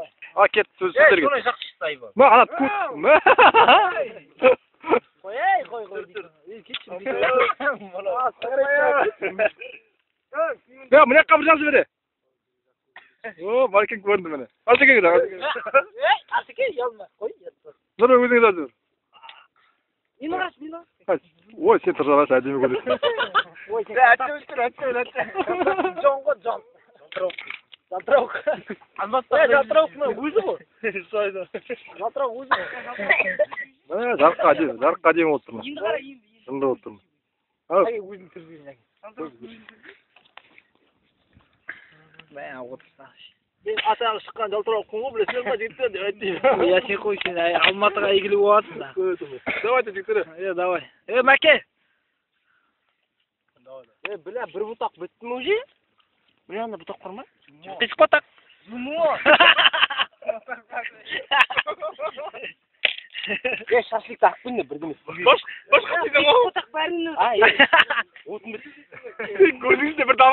Давай. А, кет, сөз сөздерге. Ей, жақсы шықты айбар. Мә, ана кут. Мә. Қой, ей, қой, қой. Ей, кетші. Мә, мына жаққа бір жазып бере. О, Маркен көрінді міне. Асеке кел, Асеке. Ей, Асеке, ұялма. Қой, Нұрбек, өзің жазып бер. Мені қарашы, мені. Ой, сен тыржаласың, әдемі көрінесің. Ой, сен әттеу, әттеу. Жон ғой, жон. Жалтырауық. Жалтырауық. Е, жалтырауық мына өзі ғой. Жалтырауық өзі ғой. Мә, жарыққа әдемі, жарыққа әдемі болып тұр. Енді қара, енді. Жынды болып тұр. Ау. Әке, өзің түріп әке. Мә, отырса. Мен атағы шыққан жалтырауықпын ғой, білесіңдер ма, жігіттер деп айтты. Я сен қой, сен Алматыға әйгілі боласың да. Давайте, жігіттер. Е, давай. Е, Мәке. Е, бля, бір бұтақ бітті ме уже? Мына анда бұтақ бар ма? Қисық бұтақ. Е, шашлыкты ақ күнде бірдеме. Башқа тидің ғой. Бұтақ бәрінің. А, е. Отын бітті. Көзіңізде бір дама